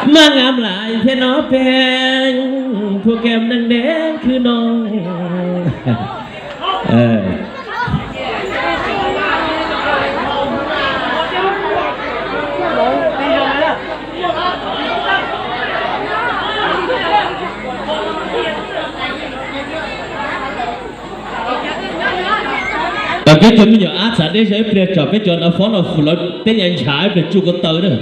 Maj ngam lais thiab no peb, phua kem neeg deb khwb no. Peb cov me nyuam ab txav deb zog ib pliag tso, peb cov no fob no fus lawv teb nyas ntshav ib pliag tsuj ko taw na.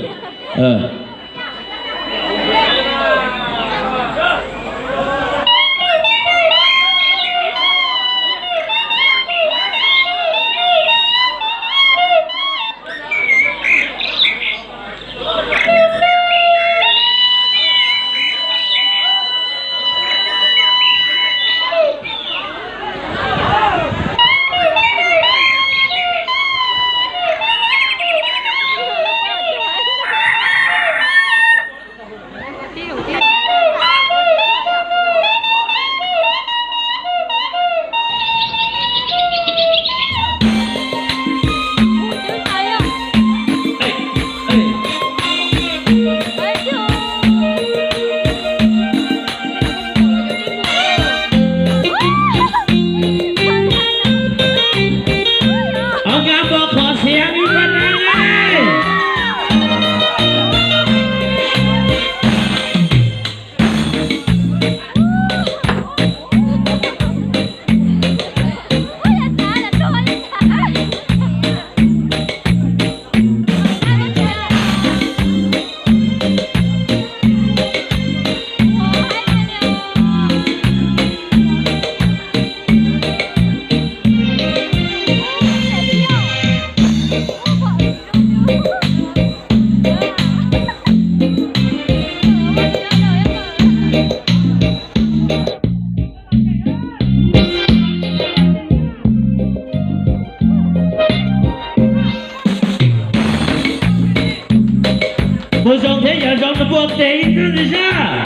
Puas zoo thiab yog zoo no puas tes ib ntxwg sab.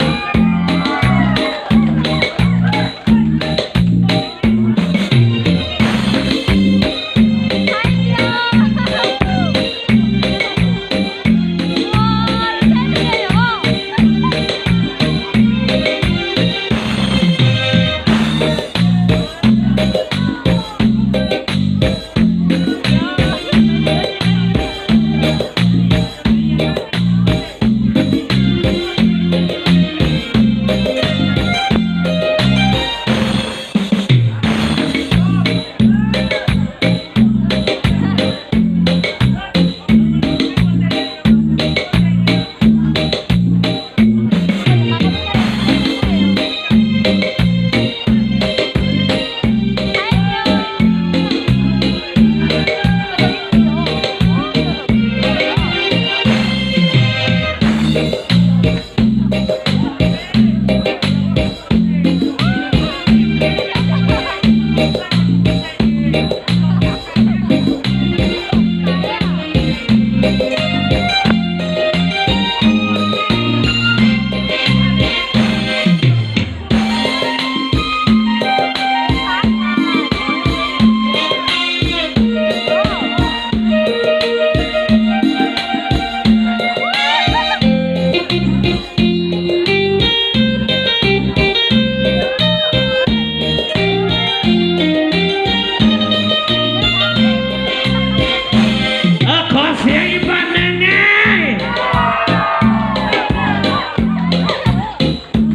Qhov xiav ib pab neeg ne.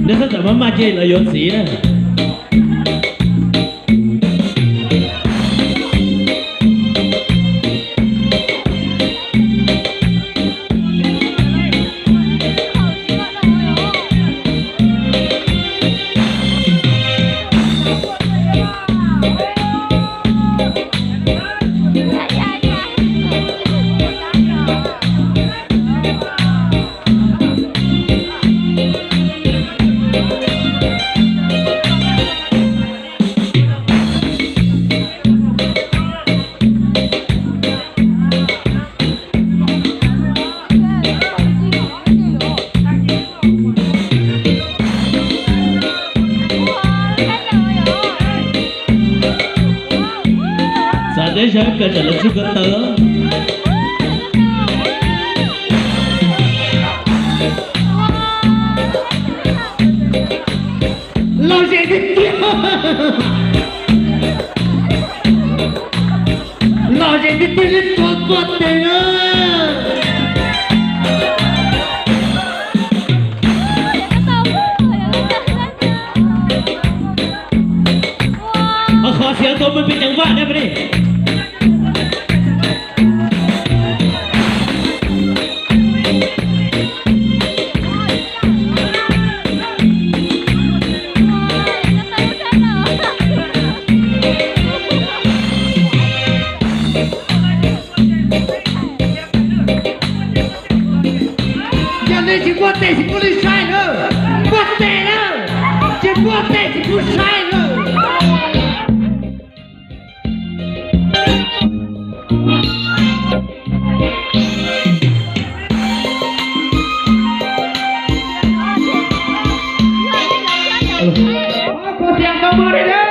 Neb txhob tawm maj maj ces lawv yuav txiv na. Txav deb zog ib pliag tsam lawv tsuj ko taw. Tsis npuaj tes tsis pub li saib na. Npuaj tes na. Tsis npuaj tes tsis pub saib na. Kuv tias tau mus li na.